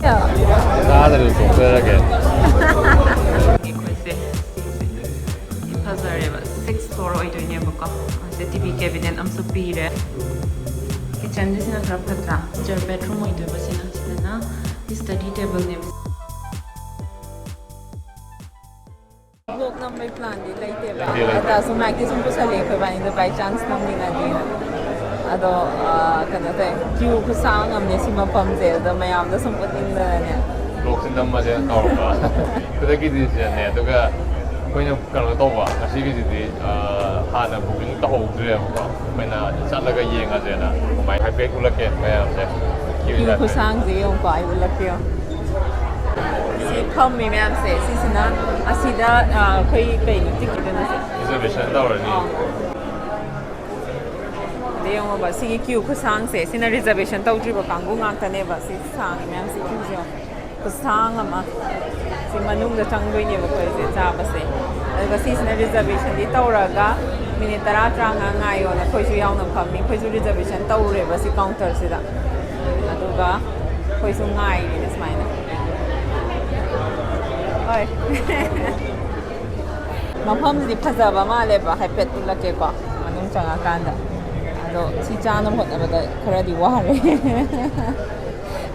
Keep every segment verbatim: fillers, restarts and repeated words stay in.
ꯆꯥꯗ꯭ꯔꯁꯨ ꯇꯣꯛꯆꯔꯒꯦ꯫ ꯑꯩꯈꯣꯏꯁꯦ ꯁꯤꯁꯦ ꯐꯖꯔꯦꯕ, ꯁꯤꯛꯁ ꯐ꯭ꯂꯣꯔ ꯑꯣꯏꯗꯣꯏꯅꯦꯕꯀꯣ꯫ ꯑꯁꯤꯗ ꯇꯤ ꯚꯤ ꯀꯦꯕꯤꯅꯦꯠ ꯑꯃꯁꯨ ꯄꯤꯔꯦ꯫ ꯀꯤꯠꯆꯟꯁꯤꯅ ꯈꯔ ꯐꯠꯇ꯭ꯔꯥ? ꯃꯦꯖꯔ ꯕꯦꯗꯔꯨꯝ ꯑꯣꯏꯗꯣꯏꯕ ꯁꯤꯅ꯫ ꯁꯤꯗꯅ ꯁ꯭ꯇꯗꯤ ꯇꯦꯕꯜꯅꯦꯕ꯫ ꯕ꯭ꯂꯣꯛ ꯅꯝꯕꯩ ꯄ꯭ꯂꯥꯟꯗꯤ ꯂꯩꯇꯦꯕ꯫ ꯂꯩꯇꯦ, ꯂꯩꯇꯦ꯫ ꯑꯗ ꯁꯨꯝ ꯃꯥꯏꯛꯇꯤ ꯁꯨꯝ ꯄꯨꯁꯜꯂꯦ ꯑꯩꯈꯣꯏ ꯏꯕꯥꯅꯤꯗꯣ by chance ꯅꯝꯅꯤꯡꯉꯗꯤꯅ꯫ ꯑꯗꯣ, ꯑ, ꯀꯩꯅꯣ ꯇꯧꯋꯦ, ꯀ꯭ꯌꯨ ꯈꯨꯁꯥꯡ ꯑꯃꯅꯦ ꯁꯤ ꯃꯐꯝꯁꯦ꯫ ꯑꯗꯣ ꯃꯌꯥꯝꯗ ꯁꯨꯝ ꯎꯠꯅꯤꯡꯗꯅꯅꯦ꯫ ꯕ꯭ꯂꯣꯛꯁꯦ ꯅꯝꯃꯁꯦꯅ ꯇꯧꯔꯛꯄ꯫ ꯈꯨꯗꯛꯀꯤꯗꯤ ꯁꯤꯗꯅꯦ꯫ ꯑꯗꯨꯒ ꯑꯩꯈꯣꯏꯅ ꯀꯩꯅꯣ ꯇꯧꯕ, ꯉꯁꯤꯒꯤꯁꯤꯗꯤ, ꯑ, ꯍꯥꯟꯅ ꯕꯨꯀꯤꯡ ꯇꯧꯍꯧꯗ꯭ꯔꯦꯕꯀꯣ꯫ ꯑꯩꯈꯣꯏꯅ ꯆꯠꯂꯒ ꯌꯦꯡꯉꯁꯦꯅ꯫ ꯑꯗꯨꯃꯥꯏꯅ ꯍꯥꯏꯐꯦꯠ ꯎꯠꯂꯛꯀꯦ ꯃꯌꯥꯝꯁꯦ꯫ ꯀ꯭ꯌꯨ ꯀ꯭ꯌꯨ ꯍꯥꯏꯐꯦꯠ꯫ ꯈꯨꯁꯥꯡꯁꯦ ꯌꯦꯡꯉꯨꯀꯣ, ꯑꯩ ꯎꯠꯂꯛꯀꯦ ꯌꯦꯡꯉꯣ꯫ ꯁꯤ ꯐꯝꯃꯤ ꯃꯌꯥꯝꯁꯦ, ꯁꯤꯁꯤꯅ ꯑꯁꯤꯗ, ꯑ, ꯑꯩꯈꯣꯏ ꯀꯩꯅꯣ ꯇꯤꯛꯀꯦꯠ ꯀꯩꯅꯣꯁꯦ꯫ ꯔꯤꯖꯔꯕꯦꯁꯟ ꯇꯧꯔꯅꯤ꯫ ꯑꯥ꯫ ꯑꯗ ꯌꯦꯡꯉꯣꯕ, ꯁꯤꯒꯤ ꯀ꯭ꯌꯨ ꯈꯨꯁꯥꯡꯁꯦ, ꯁꯤꯅ ꯔꯤꯖꯔꯕꯦꯁꯟ ꯇꯧꯗ꯭ꯔꯤꯕ ꯀꯥꯡꯕꯨ ꯉꯥꯛꯇꯅꯦꯕ꯫ ꯁꯤ ꯁꯥꯡꯉꯤ ꯃꯌꯥꯝꯁꯦ, ꯀ꯭ꯌꯨꯁꯦ ꯌꯦꯡꯉꯣ꯫ ꯈꯨꯁꯥꯡ ꯑꯃ꯫ ꯁꯤ ꯃꯅꯨꯡꯗ ꯆꯪꯗꯣꯏꯅꯦꯕ ꯑꯩꯈꯣꯏꯁꯦ ꯆꯥꯕꯁꯦ꯫ ꯑꯗꯨꯒ ꯁꯤꯁꯤꯅ ꯔꯤꯖꯔꯕꯦꯁꯟꯗꯤ ꯇꯧꯔꯒ ꯃꯤꯅꯤꯠ ꯇꯔꯥ, ꯇꯔꯥꯃꯉꯥ ꯉꯥꯏꯌꯣꯅ ꯑꯩꯈꯣꯏꯁꯨ ꯌꯥꯎꯅ ꯐꯝꯃꯤ꯫ ꯑꯩꯈꯣꯏꯁꯨ ꯔꯤꯖꯔꯕꯦꯁꯟ ꯇꯧꯔꯨꯔꯦꯕ ꯁꯤ ꯀꯥꯎꯟꯇꯔꯁꯤꯗ꯫ ꯑꯗꯨꯒ ꯑꯩꯈꯣꯏꯁꯨ ꯉꯥꯏꯔꯤꯅꯦ ꯁꯨꯃꯥꯏꯅ꯫ ꯍꯣꯏ꯫ ꯃꯐꯝꯁꯤꯗꯤ ꯐꯖꯕ ꯃꯥꯜꯂꯦꯕ, ꯍꯥꯏꯐꯦꯠ ꯎꯠꯂꯛꯀꯦꯀꯣ ꯃꯅꯨꯡ ꯆꯪꯉꯀꯥꯟꯗ꯫ ꯑꯗꯣ ꯁꯤ ꯆꯥꯅꯕ ꯍꯣꯠꯅꯕꯗ ꯈꯔꯗꯤ ꯋꯥꯔꯦ꯫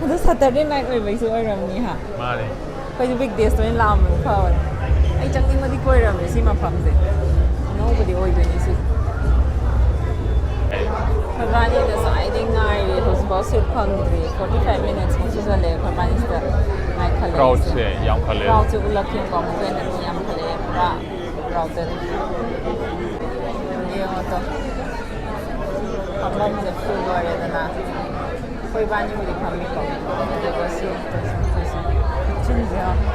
ꯑꯗꯣ ꯁꯇꯔꯗꯦ ꯅꯥꯏꯠ ꯑꯣꯏꯕꯩꯁꯨ ꯑꯣꯏꯔꯝꯅꯤ ꯍꯥ꯫ ꯃꯥꯅꯦ꯫ ꯑꯩꯈꯣꯏꯗꯤ ꯋꯤꯛ ꯗꯦꯖꯇ ꯑꯣꯏꯅ ꯂꯥꯛꯑꯝꯕꯅ ꯐꯕꯅꯦ꯫ ꯑꯩ ꯆꯠꯅꯤꯡꯕꯗꯤ ꯀꯣꯏꯔꯝꯃꯦ ꯁꯤ ꯃꯐꯝꯁꯦ꯫ ꯑꯅꯧꯕꯗꯤ ꯑꯣꯏꯗꯣꯏꯅꯦ ꯁꯤ꯫ ꯑꯩꯈꯣꯏꯕꯥꯅꯤꯅ ꯉꯁꯥꯏꯗꯩ ꯉꯥꯏꯔꯤ, ꯍꯧꯖꯤꯛꯐꯥꯎ ꯁꯤꯠ ꯐꯪꯗ꯭ꯔꯤ꯫ Forty five ꯃꯤꯅꯤꯠꯁꯃꯨꯛ ꯁꯨꯖꯜꯂꯛꯑꯦ ꯑꯩꯈꯣꯏꯕꯥꯅꯤꯁꯤꯗ ꯉꯥꯏꯈꯠꯂꯛꯏꯁꯦ꯫ ꯀ꯭ꯔꯥꯎꯗꯁꯦ ꯌꯥꯝꯈꯠꯂꯛꯑꯦ꯫ ꯀ꯭ꯔꯥꯎꯗꯁꯦ ꯎꯠꯂꯛꯀꯦꯀꯣ, ꯑꯃꯨꯛꯀ ꯍꯦꯟꯅ ꯃꯤ ꯌꯥꯝꯈꯠꯂꯛꯑꯦ꯫ ꯄꯨꯔꯥ ꯀ꯭ꯔꯥꯎꯗꯦꯗ꯫ ꯌꯦꯡꯉꯣ ꯇꯣ꯫ ꯐꯝꯐꯝꯁꯦ ꯐꯨꯜ ꯑꯣꯏꯔꯦꯗꯅ꯫ ꯑꯩꯈꯣꯏ ꯏꯕꯥꯅꯤꯕꯨꯗꯤ ꯐꯝꯃꯤꯀꯣ꯫ ꯑꯗꯨꯒ ꯁꯤ ꯇꯧꯁꯤ, ꯇꯧꯁꯤ꯫ ꯆꯤꯟꯁꯦ ꯌꯦꯡꯉꯣ꯫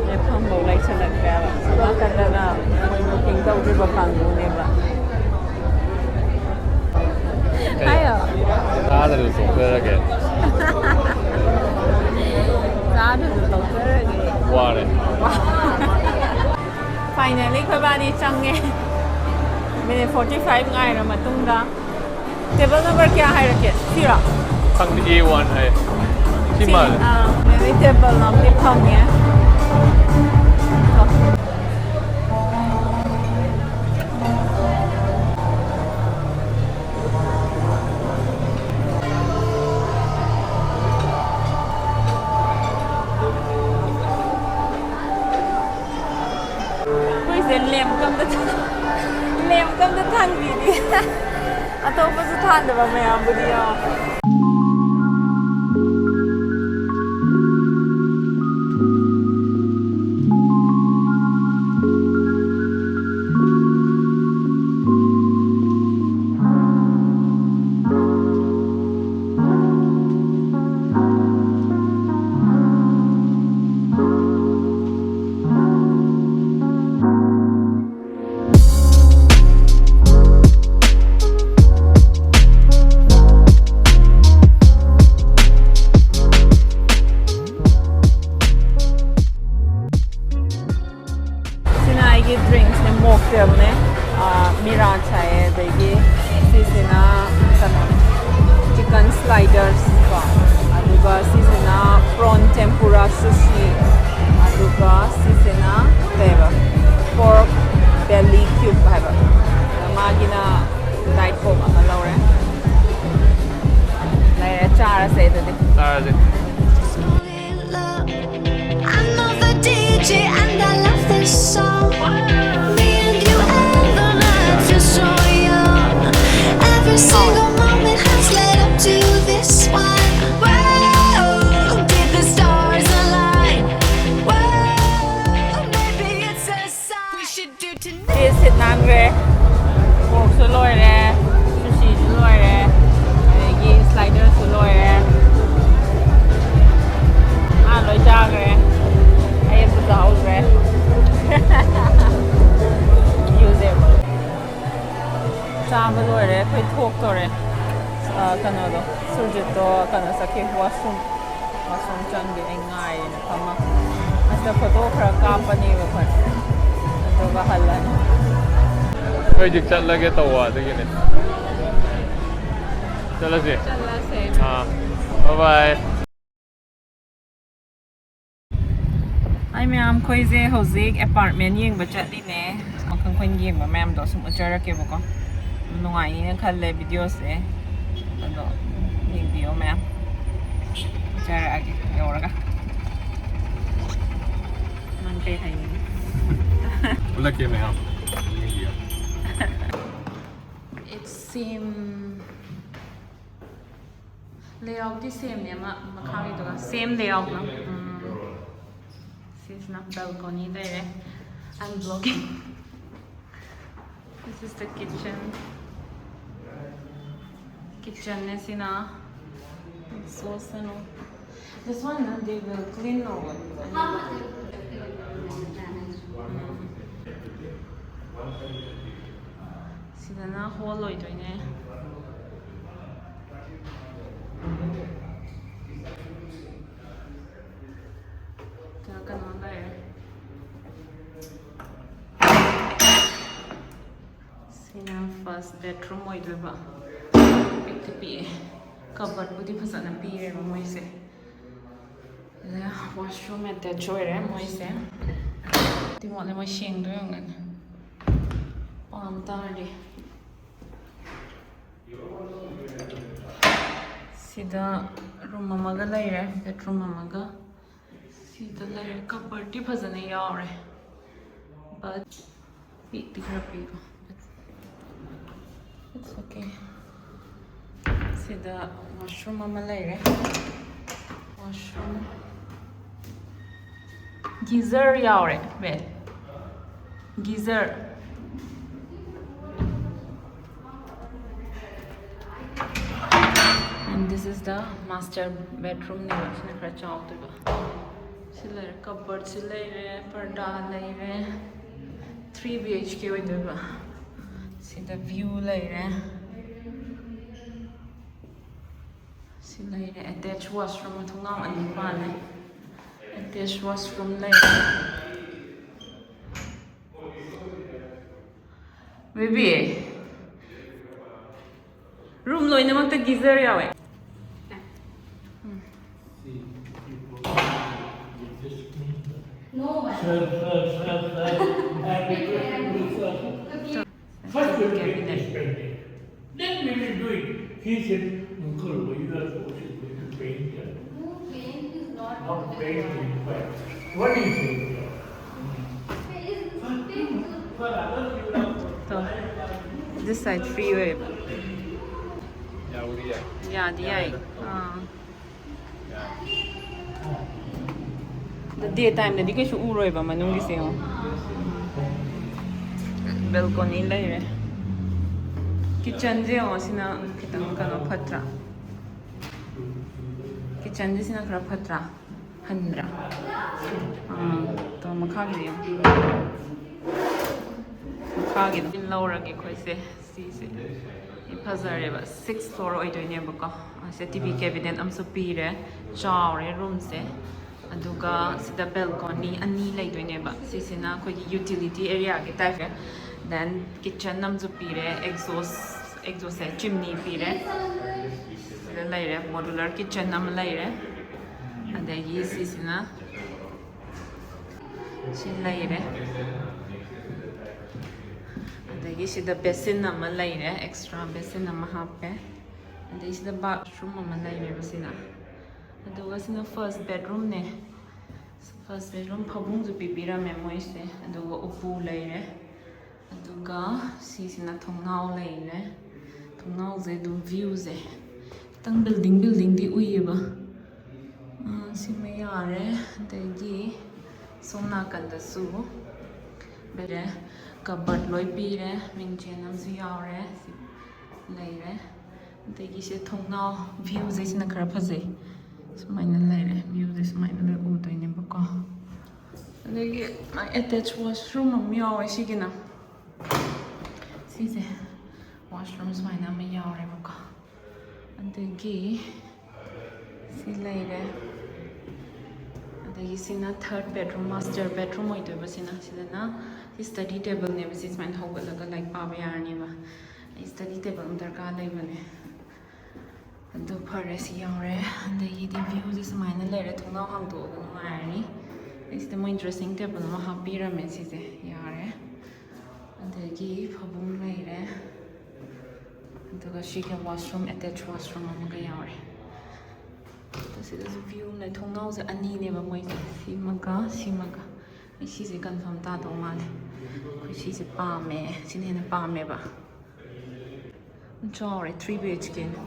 ꯂꯦꯞꯐꯝꯐꯧ ꯂꯩꯁꯜꯂꯛꯇ꯭ꯔꯦꯕ꯫ ꯁꯣꯝ ꯅꯥꯀꯟꯗꯅ ꯃꯣꯏ ꯕꯨꯀꯤꯡ ꯇꯧꯗ꯭ꯔꯤꯕ ꯀꯥꯡꯕꯨꯅꯦꯕ꯫ ꯍꯥꯏꯌꯣ꯫ ꯆꯥꯗ꯭ꯔꯁꯨ ꯇꯣꯛꯆꯔꯒꯦ꯫ ꯆꯥꯗ꯭ꯔꯁꯨ ꯇꯣꯛꯆꯔꯒꯦ꯫ ꯋꯥꯔꯦ꯫ ꯐꯥꯏꯅꯦꯜꯂꯤ ꯑꯩꯈꯣꯏꯕꯥꯅꯤ ꯆꯪꯉꯦ꯫ ꯃꯤꯅꯤꯠ ꯐꯣꯔꯇꯤ ꯐꯥꯏꯚ ꯉꯥꯏꯔ ꯃꯇꯨꯡꯗ꯫ ꯇꯦꯕꯜ ꯅꯝꯕꯔ ꯀꯌꯥ ꯍꯥꯏꯔꯛꯀꯦ? ꯁꯤꯔꯣ? ꯈꯪꯗꯦ, ꯑꯦ ꯋꯥꯟ ꯍꯥꯏ꯫ ꯁꯤ ꯃꯥꯜꯂꯦ꯫ ꯑꯥ, ꯃꯦꯃꯤ ꯇꯦꯕꯜ ꯑꯃꯗꯤ ꯐꯪꯉꯦ꯫ ꯑꯩꯈꯣꯏꯁꯦ ꯂꯦꯝ ꯑꯝꯇ ꯊꯥ-, ꯂꯦꯝ ꯑꯝꯇ ꯊꯥꯟꯕꯤꯗꯦ꯫ ꯑꯇꯣꯞꯄꯁꯨ ꯊꯥꯟꯗꯕ ꯃꯌꯥꯝꯕꯨꯗꯤ ꯌꯥꯎꯋꯦ꯫ ꯁꯤꯅ ꯑꯩꯒꯤ ꯗ꯭ꯔꯤꯡꯁꯅꯦ, ꯃꯣꯛꯇꯦꯜꯅꯦ, ꯃꯤꯔꯥ ꯆꯥꯏꯌꯦ, ꯑꯗꯒꯤ ꯁꯤꯁꯤꯅ ꯀꯩꯅꯣ, ꯆꯤꯀꯟ ꯁ꯭ꯂꯥꯏꯗꯔꯁ ꯀꯣ, ꯑꯗꯨꯒ ꯁꯤꯁꯤꯅ ꯄ꯭ꯔꯣꯟ ꯇꯦꯝꯄꯨꯔꯥ ꯁꯨꯁꯤ, ꯑꯗꯨꯒ ꯁꯤꯁꯤꯅ ꯀꯩꯕ, ꯄꯣꯔꯛ ꯕꯦꯂꯤ ꯀ꯭ꯌꯨꯕ ꯍꯥꯏꯕ, ꯑꯗ ꯃꯥꯒꯤꯅ ꯗꯥꯏꯠ ꯀꯣꯛ ꯑꯃ ꯂꯧꯔꯦ꯫ ꯂꯩꯔꯦ, ꯆꯥꯔꯁꯦ ꯑꯗꯨꯗꯤ꯫ ꯆꯥꯔꯁꯦ꯫ I know the D J and I love this song. Me and you and the night feel so young. Every single moment has led up to this one. Whoa, did the stars align? Whoa, maybe it's a sign. We should ꯁꯤ ꯁꯤꯠ ꯅꯥꯟꯈ꯭ꯔꯦ꯫ ꯀꯣꯛꯁꯨ ꯂꯣꯏꯔꯦ, ꯁꯨꯁꯤꯁꯨ ꯂꯣꯏꯔꯦ, ꯑꯗꯒꯤ ꯁ꯭ꯂꯥꯏꯗꯔꯁꯨ ꯂꯣꯏꯔꯦ꯫ ꯃꯥ ꯂꯣꯏ ꯆꯥꯈ꯭ꯔꯦ꯫ ꯑꯩ ꯑꯝꯇ ꯆꯥꯍꯧꯗ꯭ꯔꯦ꯫ ꯌꯨꯖꯦ꯫ ꯆꯥꯕ ꯂꯣꯏꯔꯦ, ꯑꯩꯈꯣꯏ ꯊꯣꯛꯇꯣꯔꯦ꯫ ꯑ, ꯀꯩꯅꯣꯗꯣ, ꯁꯨꯔꯖꯤꯠꯇꯣ ꯀꯩꯅꯣ ꯆꯠꯈꯤ, ꯋꯥꯁꯔꯨꯝ꯫ ꯋꯥꯁꯔꯨꯝ ꯆꯪꯒꯦ ꯑꯩ ꯉꯥꯏꯔꯤꯅꯦ ꯐꯝꯃ꯫ ꯑꯁꯤꯗ ꯐꯣꯇꯣ ꯈꯔ ꯀꯥꯞꯄꯅꯦꯕ ꯑꯩꯈꯣꯏ꯫ ꯑꯗꯨꯒ ꯍꯜꯂꯅꯤ꯫ ꯑꯩꯈꯣꯏ ꯍꯧꯖꯤꯛ ꯆꯠꯂꯒꯦ ꯇꯧꯕ ꯑꯗꯨꯒꯤꯅꯦ꯫ ꯆꯠꯂꯁꯦ꯫ ꯆꯠꯂꯁꯦ꯫ ꯑꯥ꯫ ꯕꯥꯏ ꯕꯥꯏ꯫ ꯃꯌꯥꯝ, ꯑꯩꯈꯣꯏꯁꯦ ꯍꯧꯖꯤꯛ ꯑꯦꯄꯥꯔꯠꯃꯦꯟ ꯌꯦꯡꯕ ꯆꯠꯂꯤꯅꯦ꯫ ꯃꯈꯜ ꯑꯩꯈꯣꯏꯅ ꯌꯦꯡꯕ ꯃꯌꯥꯝꯗꯣ ꯁꯨꯝ ꯎꯠꯆꯔꯛꯀꯦꯕꯀꯣ꯫ ꯅꯨꯡꯉꯥꯏꯅꯤꯅ ꯈꯜꯂꯦ ꯚꯤꯗꯤꯑꯣꯁꯦ꯫ ꯑꯗꯣ ꯌꯦꯡꯕꯤꯌꯣ ꯃꯌꯥꯝ꯫ ꯎꯠꯆꯔꯛꯑꯒꯦ ꯌꯧꯔꯒ꯫ ꯅꯪ ꯀꯩ ꯍꯥꯏꯅꯤꯡꯉꯤ? ꯎꯠꯂꯛꯀꯦ ꯃꯌꯥꯝ꯫ ꯌꯦꯡꯕꯤꯌꯣ꯫ It's same layout T same ꯅꯦ ꯑꯃ ꯃꯈꯥꯒꯤꯗꯨꯒ꯫ Same layout ꯅ꯫ ꯎꯝ꯫ ꯁꯤꯁꯤꯅ balcony ꯂꯩꯔꯦ꯫ I'm vlogging. This is the kitchen. Kitchen ꯅꯦ ꯁꯤꯅ꯫ Sauce and all. This one, uh, they will clean over. ꯎꯝ꯫ ꯁꯤꯗꯅ hall ꯑꯣꯏꯗꯣꯏꯅꯦ꯫ ꯁꯤꯗ ꯀꯩꯅꯣ ꯂꯩꯔꯦ꯫ ꯁꯤꯅ first bedroom ꯑꯣꯏꯗꯣꯏꯕ꯫ ꯄꯤꯛꯇꯤ ꯄꯤꯛꯑꯦ꯫ Cupboard ꯄꯨꯗꯤ ꯐꯖꯅ ꯄꯤꯔꯦꯕ ꯃꯣꯏꯁꯦ꯫ ꯑꯗ washroom attach ꯑꯣꯏꯔꯦ ꯃꯣꯏꯁꯦ꯫ ꯇꯤꯃꯣꯠꯅꯦ ꯃꯣꯏ ꯁꯦꯡꯗꯣꯏ ꯑꯣꯏꯔꯝꯒꯅꯤ꯫ ꯄꯥꯝ ꯇꯥꯔꯗꯤ꯫ ꯁꯤꯗ room ꯑꯃꯒ ꯂꯩꯔꯦ, bedroom ꯑꯃꯒ꯫ ꯁꯤꯗ ꯂꯩꯔꯦ꯫ Cupboard ꯇꯤ ꯐꯖꯅ ꯌꯥꯎꯔꯦ꯫ But ꯄꯤꯛꯇꯤ ꯈꯔ ꯄꯤꯛꯑꯦ꯫ It's okay. ꯁꯤꯗ washroom ꯑꯃ ꯂꯩꯔꯦ꯫ Washroom꯫ Geyser ꯌꯥꯎꯔꯦ, Bay. Geyser. And this is the master bedroom ꯅꯦꯕ꯫ ꯁꯤꯅ ꯈꯔ ꯆꯥꯎꯗꯣꯏꯕ꯫ ꯁꯤ ꯂꯩꯔꯦ, cupboard ꯁꯤ ꯂꯩꯔꯦ, ꯄꯔꯗꯥ ꯂꯩꯔꯦ꯫ Three B H K ꯑꯣꯏꯗꯣꯏꯕ꯫ ꯁꯤꯗ view ꯂꯩꯔꯦ꯫ ꯁꯤ ꯂꯩꯔꯦ꯫ Attached washroom, ꯊꯣꯡꯅꯥꯎ ꯑꯅꯤ ꯄꯥꯜꯂꯦ꯫ Attached washroom ꯂꯩꯔꯦ꯫ Baby, room ꯂꯣꯏꯅꯃꯛꯇ geyser ꯌꯥꯎꯋꯦ꯫ ꯎꯝ꯫ No one. Sir, sir, sir, sir. I request you, sir. First we will get this painting. Then we will do it. He said, "Uncle, you are supposed to paint here." No, paint is not. Not painting, but what is it? It is paint. For others, you have to. So, this side free ꯑꯣꯏꯌꯦꯕ꯫ ꯌꯥꯕꯨꯗꯤ ꯌꯥꯏ꯫ ꯌꯥꯗꯤ ꯌꯥꯏ꯫ ꯌꯥꯏꯗ꯫ ꯑꯥ꯫ ꯑꯗꯣ ꯗꯦ ꯇꯥꯏꯝꯗꯗꯤ ꯀꯩꯁꯨ ꯎꯔꯣꯏꯕ ꯃꯅꯨꯡꯒꯤꯁꯦ ꯌꯦꯡꯉꯣ꯫ Balcony ꯂꯩꯔꯦ꯫ ꯀꯤꯠꯆꯟꯁꯦ ꯌꯦꯡꯉꯣ, ꯁꯤꯅ ꯈꯤꯇꯪ ꯀꯩꯅꯣ ꯐꯠꯇ꯭ꯔꯥ? ꯀꯤꯠꯆꯟꯁꯦ ꯁꯤꯅ ꯈꯔ ꯐꯠꯇ꯭ꯔꯥ? ꯍꯟꯗ꯭ꯔꯥ? ꯑꯥ, ꯇꯣ ꯃꯈꯥꯒꯤꯗꯤ ꯌꯦꯡꯉꯣ꯫ ꯃꯈꯥꯒꯤꯗꯤ ꯂꯧꯔꯒꯦ ꯑꯩꯈꯣꯏꯁꯦ꯫ ꯁꯤꯁꯦ ꯁꯤ ꯐꯖꯔꯦꯕ, ꯁꯤꯛꯁ ꯐ꯭ꯂꯣꯔ ꯑꯣꯏꯗꯣꯏꯅꯦꯕꯀꯣ꯫ ꯁꯤꯗ ꯇꯤ ꯚꯤ ꯀꯦꯕꯤꯅꯦꯠ ꯑꯃꯁꯨ ꯄꯤꯔꯦ, ꯆꯥꯎꯔꯦ ꯔꯨꯝꯁꯦ꯫ ꯑꯗꯨꯒ ꯁꯤꯗ ꯕꯦꯜꯀꯣꯅꯤ ꯑꯅꯤ ꯂꯩꯗꯣꯏꯅꯦꯕ꯫ ꯁꯤꯁꯤꯅ ꯑꯩꯈꯣꯏꯒꯤ ꯌꯨꯇꯤꯂꯤꯇꯤ ꯑꯦꯔꯤꯌꯥꯒꯤ ꯇꯥꯏꯞꯁꯦ꯫ ꯗꯦꯟ ꯀꯤꯠꯆꯟ ꯑꯃꯁꯨ ꯄꯤꯔꯦ, ꯑꯦꯛꯖꯣꯁ ꯑꯦꯛꯖꯣꯁꯁꯦ ꯆꯤꯝꯅꯤ ꯄꯤꯔꯦ꯫ ꯁꯤꯗ ꯂꯩꯔꯦ, ꯃꯣꯗꯨꯂꯔ ꯀꯤꯠꯆꯟ ꯑꯃ ꯂꯩꯔꯦ꯫ ꯑꯗꯒꯤ ꯁꯤꯁꯤꯅ ꯁꯤ ꯂꯩꯔꯦ꯫ ꯑꯗꯒꯤ ꯁꯤꯗ ꯕꯦꯁꯤꯟ ꯑꯃ ꯂꯩꯔꯦ, ꯑꯦꯛꯁꯇ꯭ꯔꯥ ꯕꯦꯁꯤꯟ ꯑꯃ ꯍꯥꯞꯄꯦ꯫ ꯑꯗꯩ ꯁꯤꯗ ꯕꯥꯠꯔꯨꯝ ꯑꯃ ꯂꯩꯔꯦꯕ ꯁꯤꯅ꯫ ꯑꯗꯨꯒ ꯁꯤꯅ ꯐꯥꯔꯁ ꯕꯦꯗꯔꯨꯝꯅꯦ꯫ ꯐꯥꯔꯁ ꯕꯦꯗꯔꯨꯝ ꯐꯃꯨꯡꯁꯨ ꯄꯤꯕꯤꯔꯝꯃꯦ ꯃꯣꯏꯁꯦ꯫ ꯑꯗꯨꯒ ꯎꯄꯨ ꯂꯩꯔꯦ꯫ ꯑꯗꯨꯒ ꯁꯤꯁꯤꯅ ꯊꯣꯡꯅꯥꯎ ꯂꯩꯔꯦ꯫ ꯊꯣꯡꯅꯥꯎꯁꯦ ꯑꯗꯨꯝ ꯚ꯭ꯌꯨꯁꯦ ꯈꯤꯇꯪ ꯕꯤꯜꯗꯤꯡ ꯕꯤꯜꯗꯤꯡꯗꯤ ꯎꯏꯌꯦꯕ꯫ ꯎꯝ, ꯁꯤꯃ ꯌꯥꯔꯦ꯫ ꯑꯗꯒꯤ ꯁꯣꯝ ꯅꯥꯀꯟꯗꯁꯨ ꯂꯩꯔꯦ, ꯀꯕꯔꯠ ꯂꯣꯏ ꯄꯤꯔꯦ, ꯃꯤꯡꯆꯦꯟ ꯑꯃꯁꯨ ꯌꯥꯎꯔꯦ꯫ ꯁꯤ ꯂꯩꯔꯦ꯫ ꯑꯗꯒꯤ ꯁꯤ ꯊꯣꯡꯅꯥꯎ ꯚ꯭ꯌꯨꯁꯦ ꯁꯤꯅ ꯈꯔ ꯐꯖꯩ꯫ ꯁꯨꯃꯥꯏꯅ ꯂꯩꯔꯦ, ꯚ꯭ꯌꯨꯁꯦ ꯁꯨꯃꯥꯏꯅ ꯂꯣꯏ ꯎꯗꯣꯏꯅꯦꯕꯀꯣ꯫ ꯑꯗꯒꯤ ꯑꯦꯇꯦꯆ ꯋꯥꯁꯔꯨꯝ ꯑꯃ ꯌꯥꯎꯋꯦ ꯁꯤꯒꯤꯅ꯫ ꯁꯤꯁꯦ ꯋꯥꯁꯔꯨꯝ ꯁꯨꯃꯥꯏꯅ ꯑꯃ ꯌꯥꯎꯔꯦꯕꯀꯣ꯫ ꯑꯗꯒꯤ ꯁꯤ ꯂꯩꯔꯦ꯫ ꯑꯗꯒꯤ ꯁꯤꯅ ꯊꯔꯠ ꯕꯦꯗꯔꯨꯝ, ꯃꯥꯁꯇꯔ ꯕꯦꯗꯔꯨꯝ ꯑꯣꯏꯗꯣꯏꯕ ꯁꯤꯅ꯫ ꯁꯤꯗꯅ ꯁꯤ ꯁ꯭ꯇꯗꯤ ꯇꯦꯕꯜꯅꯦꯕ, ꯁꯤ ꯁꯨꯃꯥꯏꯅ ꯍꯧꯒꯠꯂꯒ ꯂꯥꯏꯔꯤꯛ ꯄꯥꯕ ꯌꯥꯔꯅꯦꯕ꯫ ꯑꯩ ꯁ꯭ꯇꯗꯤ ꯇꯦꯕꯜ ꯑꯃ ꯗꯔꯀꯥꯔ ꯂꯩꯕꯅꯦ꯫ ꯑꯗꯨ ꯐꯔꯦ, ꯁꯤ ꯌꯥꯎꯔꯦ꯫ ꯑꯗꯒꯤꯗꯤ ꯚ꯭ꯌꯨꯁꯦ ꯁꯨꯃꯥꯏꯅ ꯂꯩꯔꯦ, ꯊꯣꯡꯅꯥꯎ ꯍꯥꯡꯗꯣꯛꯑꯒ ꯅꯨꯡꯉꯥꯏꯔꯅꯤ꯫ ꯑꯩꯁꯤꯗ ꯃꯣꯏ dressing table ꯑꯃ ꯍꯥꯞꯄꯤꯔꯝꯃꯦ꯫ ꯁꯤꯁꯦ ꯌꯥꯔꯦ꯫ ꯑꯗꯒꯤ ꯐꯃꯨꯡ ꯂꯩꯔꯦ꯫ ꯑꯗꯨꯒ ꯁꯤꯒ washroom, attached washroom ꯑꯃꯒ ꯌꯥꯎꯔꯦ꯫ ꯑꯗꯨ ꯁꯤꯗꯁꯨ view ꯑꯃ ꯂꯩ꯫ ꯊꯣꯡꯅꯥꯎꯁꯦ ꯑꯅꯤꯅꯦꯕ ꯃꯣꯏꯁꯦ, ꯁꯤꯃꯒ ꯁꯤꯃꯒ꯫ ꯑꯩ ꯁꯤꯁꯦ confirm ꯇꯥꯗꯧ ꯃꯥꯜꯂꯦ꯫ ꯑꯩꯈꯣꯏ ꯁꯤꯁꯦ ꯄꯥꯝꯃꯦ, ꯁꯤꯅ ꯍꯦꯟꯅ ꯄꯥꯝꯃꯦꯕ꯫ ꯆꯥꯎꯔꯦ, three B H K ꯅꯦ꯫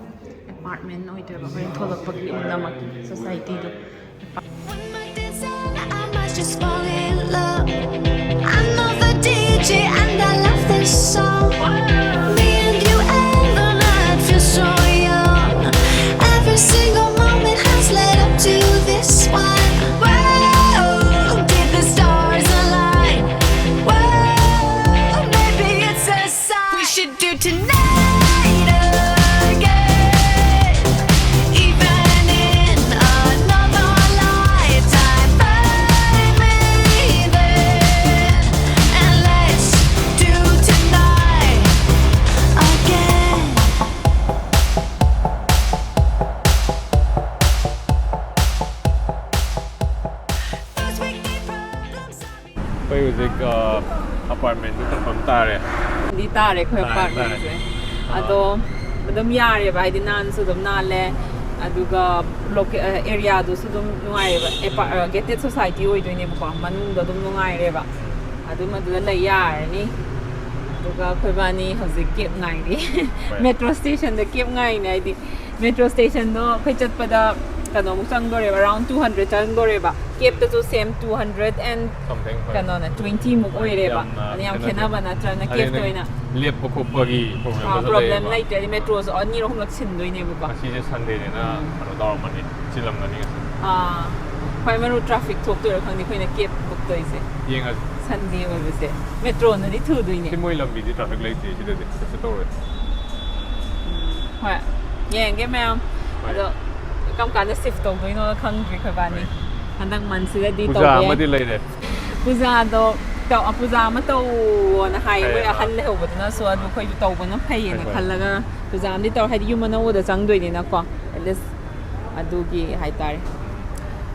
Apartment ꯑꯣꯏꯗꯣꯏꯕ, ꯍꯣꯔꯦꯟ ꯊꯣꯛꯂꯛꯄꯒꯤ ꯌꯨꯝꯗꯃꯛ society ꯗꯣ꯫ When my designer, I must just fall in love. I know the D J and I love this song. Me and you and the night feel so young. Every single moment has led up to this one. Whoa, did the stars align? Whoa, maybe it's a sign. We should do tonight again. Even in another lifetime, find me there. And let's do tonight again. First we keep problems. ꯑꯩꯈꯣꯏ ꯍꯧꯖꯤꯛ apartment two confirm ꯇꯥꯔꯦ꯫ ꯗꯤ ꯇꯥꯔꯦ ꯑꯩꯈꯣꯏ ꯇꯥꯔꯦ, apartment ꯁꯦ꯫ ꯑꯗꯣ ꯑꯗꯨꯝ ꯌꯥꯔꯦꯕ, ꯍꯥꯏꯗꯤ ꯅꯥꯟꯁꯨ ꯑꯗꯨꯝ ꯅꯥꯜꯂꯦ, ꯑꯗꯨꯒ ꯂꯣꯀꯦ ꯑꯦꯔꯤꯌꯥꯗꯨꯁꯨ ꯑꯗꯨꯝ ꯅꯨꯡꯉꯥꯏꯌꯦꯕ꯫ Gated society ꯑꯣꯏꯗꯣꯏꯅꯦꯕꯀꯣ, ꯃꯅꯨꯡꯗ ꯑꯗꯨꯝ ꯅꯨꯡꯉꯥꯏꯔꯦꯕ꯫ ꯑꯗꯨꯝ ꯑꯗꯨꯗ ꯂꯩ ꯌꯥꯔꯅꯤ꯫ ꯑꯗꯨꯒ ꯑꯩꯈꯣꯏꯕꯥꯅꯤ ꯍꯧꯖꯤꯛ cab ꯉꯥꯏꯔꯤ꯫ Metro station ꯗ cab ꯉꯥꯏꯔꯤꯅꯦ꯫ ꯍꯥꯏꯗꯤ metro station ꯗꯣ ꯑꯩꯈꯣꯏ ꯆꯠꯄꯗ ꯀꯩꯅꯣꯃꯨꯛ ꯆꯪꯗꯣꯔꯦꯕ, around two hundred ꯆꯪꯗꯣꯔꯦꯕ꯫ Cab ꯇꯁꯨ same two hundred and Something, ꯍꯣꯏ꯫ ꯀꯩꯅꯣꯅꯦ, twenty ꯃꯨꯛ ꯑꯣꯏꯔꯦꯕ꯫ ꯌꯥꯝꯅ ꯑꯗꯨ ꯌꯥꯝ ꯈꯦꯠꯅꯗꯦ꯫ ꯈꯦꯠꯅꯕ ꯅꯠꯇ꯭ꯔꯅ꯫ ꯑꯗꯩ Cab ꯇ ꯅꯪ ꯑꯣꯏꯅ ꯂꯦꯞꯄ ꯈꯣꯠꯄꯒꯤ problem ꯁꯨ problem ꯂꯩꯌꯦꯕ꯫ ꯂꯩꯇ꯭ꯔꯦ꯫ ꯍꯥꯏꯗꯤ metro ꯁꯨ ꯑꯅꯤꯔꯛ ꯑꯍꯨꯝꯂꯛ ꯁꯤꯟꯗꯣꯏꯅꯦꯕꯀꯣ꯫ ꯉꯁꯤꯁꯦ Sunday ꯅꯦꯅ ꯀꯩꯅꯣ ꯇꯧꯔꯝꯃꯅꯤ, ꯆꯤꯜꯂꯝꯃꯅꯤ ꯉꯁꯤ꯫ ꯑꯥ, ꯈ꯭ꯋꯥꯏ ꯃꯔꯨ traffic ꯊꯣꯛꯇꯣꯏꯔꯥ ꯈꯪꯗꯦ ꯑꯩꯈꯣꯏꯅ cab book ꯇꯧꯔꯤꯁꯦ꯫ ꯌꯦꯡꯉꯁꯤ꯫ Sunday ꯑꯣꯏꯕꯁꯦ metro ꯅꯗꯤ ꯊꯨꯗꯣꯏꯅꯦ꯫ ꯁꯤ ꯃꯣꯏ ꯂꯝꯕꯤꯗꯤ traffic ꯂꯩꯇꯦ ꯁꯤꯗꯗꯤ, ꯀꯩꯁꯨ ꯇꯧꯔꯣꯏ꯫ ꯍꯣꯏ, ꯌꯦꯡꯒꯦ ꯃꯌꯥꯝ꯫ ꯍꯣꯏ꯫ ꯑꯗꯣ ꯀꯔꯝ ꯀꯥꯟꯗ shift ꯇꯧꯗꯣꯏꯅꯣ ꯈꯪꯗ꯭ꯔꯤ ꯑꯩꯈꯣꯏꯕꯥꯅꯤ꯫ ꯍꯟꯗꯛ month ꯁꯤꯗꯗꯤ ꯄꯨꯖꯥ ꯇꯧꯕ ꯌꯥꯏ꯫ ꯑꯃꯗꯤ ꯂꯩꯔꯦ꯫ ꯄꯨꯖꯥꯗꯣ ꯇꯧ-, ꯑ, ꯄꯨꯖꯥ ꯑꯃ ꯇꯧꯋꯣꯅ ꯍꯥꯏꯌꯦ꯫ ꯃꯣꯏ ꯍꯥꯏꯌꯦ, ꯑꯥ꯫ ꯑꯍꯜ ꯂꯩꯍꯧꯕꯗꯨꯅꯁꯨ ꯑꯗꯨ ꯑꯩꯈꯣꯏꯁꯨ ꯇꯧꯕꯅ ꯐꯩꯌꯦꯅ ꯍꯣꯏ, ꯍꯣꯏ꯫ ꯈꯜꯂꯒ ꯄꯨꯖꯥ ꯑꯃꯗꯤ ꯇꯧꯔꯦ, ꯍꯥꯏꯗꯤ ꯌꯨꯝ ꯑꯅꯧꯕꯗ ꯆꯪꯗꯣꯏꯅꯤꯅꯀꯣ꯫ At least ꯑꯗꯨꯒꯤ ꯍꯥꯏꯇꯥꯔꯦ꯫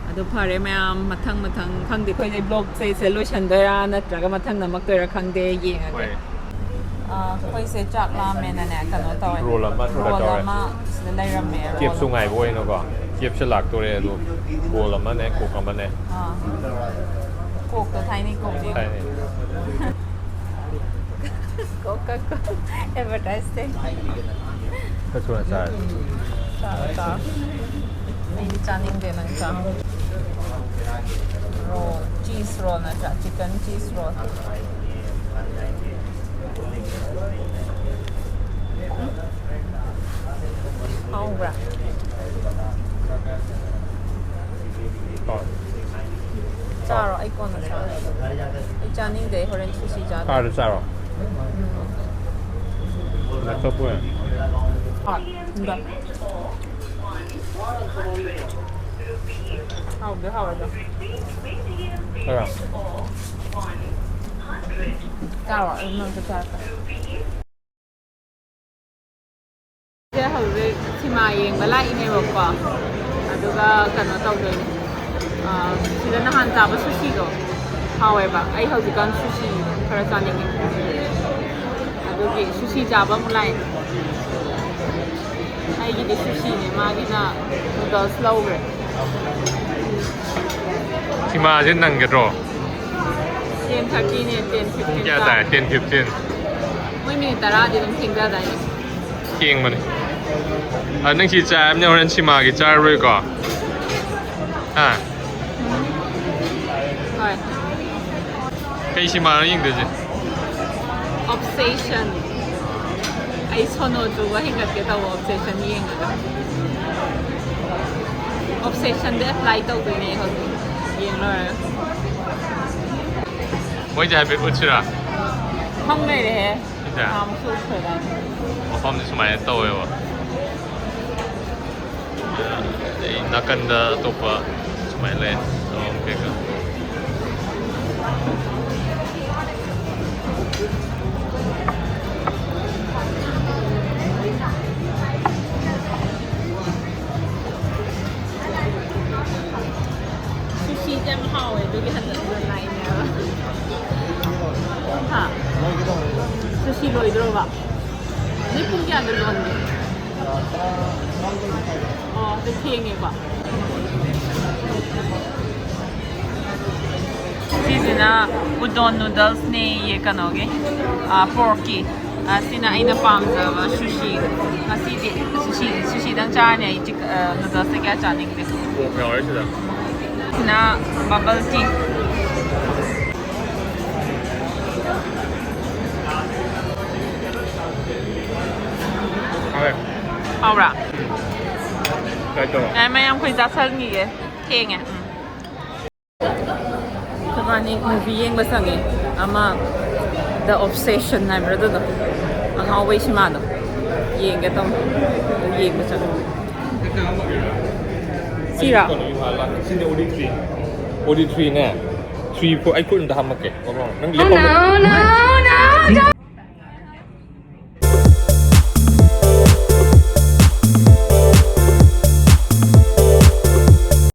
ꯑꯗꯨ ꯐꯔꯦ ꯃꯌꯥꯝ, ꯃꯊꯪ ꯃꯊꯪ ꯈꯪꯗꯦ, ꯑꯩꯈꯣꯏꯁꯦ ꯕ꯭ꯂꯣꯒꯁꯦ ꯁꯤꯗ ꯂꯣꯏꯁꯟꯗꯣꯏꯔꯥ ꯅꯠꯇ꯭ꯔꯒ ꯃꯊꯪ ꯅꯝꯃꯛꯇꯣꯏꯔꯥ ꯈꯪꯗꯦ, ꯌꯦꯡꯉꯒꯦ꯫ ꯍꯣꯏ꯫ ꯑꯥ, ꯑꯩꯈꯣꯏꯁꯦ ꯆꯥꯛ ꯂꯥꯝꯃꯦꯅꯅꯦ ꯀꯩꯅꯣ ꯇꯧꯋꯦ, ꯔꯣꯜ ꯑꯃ ꯑꯣꯔꯗꯔ ꯔꯣꯜ ꯇꯧꯔꯦ꯫ ꯑꯃ ꯁꯤꯗ ꯂꯩꯔꯝꯃꯦ, ꯔꯣꯜ ꯀꯦꯞꯁꯨ ꯑꯃ꯫ ꯉꯥꯏꯕ ꯑꯣꯏꯅꯀꯣ꯫ ꯀꯦꯞꯁꯦ ꯂꯥꯛꯇꯣꯔꯦ ꯑꯗꯣ, ꯔꯣꯜ ꯑꯃꯅꯦ, ꯀꯣꯛ ꯑꯃꯅꯦ꯫ ꯑꯥ꯫ ꯀꯣꯛꯇꯣ ꯊꯥꯏꯅꯩ ꯀꯣꯛꯅꯤ꯫ ꯊꯥꯏꯅꯩ꯫ ꯀꯣꯀꯥ ꯀꯣꯂꯥ ꯑꯦꯗꯚꯔꯇꯥꯏꯁ ꯇꯧ꯫ ꯈꯔ ꯊꯨꯅ ꯆꯥꯔꯁꯤ꯫ ꯆꯥꯔꯣ, ꯆꯥꯔꯣ꯫ ꯑꯩꯗꯤ ꯆꯥꯅꯤꯡꯗꯦ, ꯅꯪ ꯆꯥ꯫ ꯔꯣꯜ, ꯆꯤꯁ ꯔꯣꯜ ꯅꯠꯇ꯭ꯔꯥ? ꯆꯤꯀꯟ ꯆꯤꯁ ꯔꯣꯜ꯫ ꯍꯥꯎꯕ꯭ꯔꯥ? ꯍꯣꯏ꯫ ꯆꯥꯔꯣ, ꯑꯩ ꯀꯣꯟꯅ ꯆꯥꯔꯣ꯫ ꯑꯩ ꯆꯥꯅꯤꯡꯗꯦ, ꯑꯩ ꯍꯣꯔꯦꯟ ꯁꯨꯁꯤ ꯆꯥꯗꯣꯏ꯫ ꯀꯥꯔꯗ ꯆꯥꯔꯣ꯫ ꯎꯝ꯫ ꯂꯦꯞꯇꯣꯞ ꯑꯣꯏꯅ꯫ ꯍꯣꯏ, ꯏꯟꯗ꯫ ꯍꯥꯎꯗꯤ ꯍꯥꯎꯋꯦ ꯑꯗꯣ꯫ ꯀꯔꯝ? ꯆꯥꯔꯣ, ꯑꯩ ꯅꯪꯁꯨ ꯆꯥꯔꯣ꯫ ꯁꯦ ꯍꯧꯖꯤꯛ ꯁꯤꯃꯥ ꯌꯦꯡꯕ ꯂꯥꯛꯏꯅꯦꯕꯀꯣ, ꯑꯗꯨꯒ ꯀꯩꯅꯣ ꯇꯧꯗꯣꯏꯅꯦ꯫ ꯑꯥ, ꯁꯤꯗ ꯅꯍꯥꯟ ꯆꯥꯕ ꯁꯨꯁꯤꯗꯣ ꯍꯥꯎꯋꯦꯕ꯫ ꯑꯩ ꯍꯧꯖꯤꯛꯀꯥꯟ ꯁꯨꯁꯤ ꯈꯔ ꯆꯥꯅꯤꯡꯉꯦ, ꯑꯗꯨꯒꯤ ꯁꯨꯁꯤ ꯆꯥꯕ ꯑꯃꯨꯛ ꯂꯥꯛꯏꯅꯦ꯫ ꯑꯩꯒꯤꯗꯤ ꯁꯨꯁꯤꯅꯦ, ꯃꯥꯒꯤꯅ ꯅꯨꯗꯜꯁ ꯂꯧꯈ꯭ꯔꯦ꯫ ꯁꯤꯃꯥꯁꯦ ꯅꯪꯒꯗ꯭ꯔꯣ? ꯇꯦꯟ ꯊꯥꯔꯇꯤꯅꯦ, ꯇꯦꯟ ꯐꯤꯐꯇꯤꯟ ꯄꯨꯡ ꯀꯌꯥ ꯇꯥꯔꯦ? Ten fifteen. ꯃꯣꯏ ꯃꯤꯅꯤꯠ ꯇꯔꯥꯗꯤ ꯑꯗꯨꯝ ꯊꯦꯡꯊꯗꯥꯏꯅꯦ? ꯊꯦꯡꯕꯅꯦ꯫ ꯑ, ꯅꯪ ꯁꯤ ꯆꯥꯔꯕꯅꯤꯅ ꯍꯣꯔꯦꯟ ꯁꯤꯃꯥꯒꯤ ꯆꯥꯔꯔꯣꯏꯀꯣ? ꯍꯥ? ꯍꯣꯏ꯫ ꯀꯩ ꯁꯤꯃꯥꯅꯣ ꯌꯦꯡꯗꯣꯏꯁꯦ? ꯑꯣꯕꯁꯦꯁꯟ꯫ ꯑꯩ ꯁꯣꯅꯣ ꯆꯨꯕ ꯍꯦꯟꯒꯠꯀꯦ ꯇꯧꯕ ꯑꯣꯕꯁꯦꯁꯟ ꯌꯦꯡꯉꯒ꯫ ꯑꯣꯕꯁꯦꯁꯟꯗ ꯑꯦꯄ꯭ꯂꯥꯏ ꯇꯧꯗꯣꯏꯅꯦ ꯑꯩ ꯍꯧꯖꯤꯛ꯫ ꯌꯦꯡ ꯂꯣꯏꯔꯒ꯫ ꯃꯣꯏꯁꯦ ꯍꯥꯏꯐꯦꯠ ꯎꯠꯁꯤꯔꯥ? ꯈꯪ ꯂꯩꯔꯦꯍꯦ꯫ ꯁꯤꯁꯦ? ꯅꯍꯥꯟꯃꯨꯛꯁꯨ ꯎꯠꯈ꯭ꯔꯦꯗꯥꯏꯅꯦ? ꯃꯐꯝꯁꯦ ꯁꯨꯃꯥꯏꯅ ꯇꯧꯋꯦꯕ꯫ ꯑꯗꯩ ꯅꯥꯀꯟꯗ ꯑꯇꯣꯞꯄ ꯁꯨꯃꯥꯏꯅ ꯂꯩ꯫ ꯑꯣ, ꯑꯣꯀꯦ, ꯑꯣꯀꯦ꯫ ꯊꯦꯡꯉꯦꯕ꯫ ꯁꯤꯁꯤꯅ ꯎꯗꯣꯟ ꯅꯨꯗꯜꯁꯅꯦꯌꯦ, ꯀꯩꯅꯣꯒꯤ, ꯄꯣꯔꯛꯀꯤ꯫ ꯁꯤꯅ ꯑꯩꯅ ꯄꯥꯝꯖꯕ ꯁꯨꯁꯤ꯫ ꯉꯁꯤꯗꯤ ꯁꯨꯁꯤ, ꯁꯨꯁꯤꯗꯪ ꯆꯥꯔꯅꯤ ꯑꯩ꯫ ꯅꯨꯗꯜꯁꯇꯤ ꯀꯌꯥ ꯆꯥꯅꯤꯡꯗꯦ꯫ ꯄꯣꯔꯛ ꯌꯥꯎꯔꯦ ꯁꯤꯗ꯫ ꯁꯤꯅ ꯕꯕꯜ ꯇꯤ꯫ ꯍꯥꯎꯔꯦ꯫ ꯍꯥꯎꯕ꯭ꯔꯥ? ꯇ꯭ꯔꯥꯏ ꯇꯧꯔꯣ꯫ ꯌꯥꯏ, ꯃꯌꯥꯝ ꯑꯩꯈꯣꯏ ꯆꯥꯁꯟꯈꯤꯒꯦ꯫ ꯊꯦꯡꯉꯦ꯫ ꯎꯝ꯫ ꯑꯩꯈꯣꯏꯕꯥꯅꯤ ꯃꯨꯚꯤ ꯌꯦꯡꯕ ꯆꯪꯉꯦ꯫ ꯑꯃ The Obsession ꯍꯥꯏꯕ꯭ꯔꯥ ꯑꯗꯨꯗꯣ꯫ ꯑꯉꯥꯎꯕꯩ ꯁꯤꯃꯥꯗꯣ꯫ ꯌꯦꯡꯒꯦ ꯇꯧꯅꯤ꯫ ꯑꯗꯨ ꯌꯦꯡꯕ ꯆꯪꯉꯦ꯫ ꯁꯤꯔꯥ? ꯁꯤꯗꯤ ꯑꯣꯗꯤ ꯊ꯭ꯔꯤ꯫ ꯑꯣꯗꯤ ꯊ꯭ꯔꯤꯅꯦ꯫ ꯊ꯭ꯔꯤ ꯐꯣꯔ ꯑꯩ ꯈꯨꯠ ꯑꯝꯇ ꯍꯥꯝꯃꯛꯀꯦ꯫ ꯅꯪ ꯂꯦꯞꯐꯝꯗ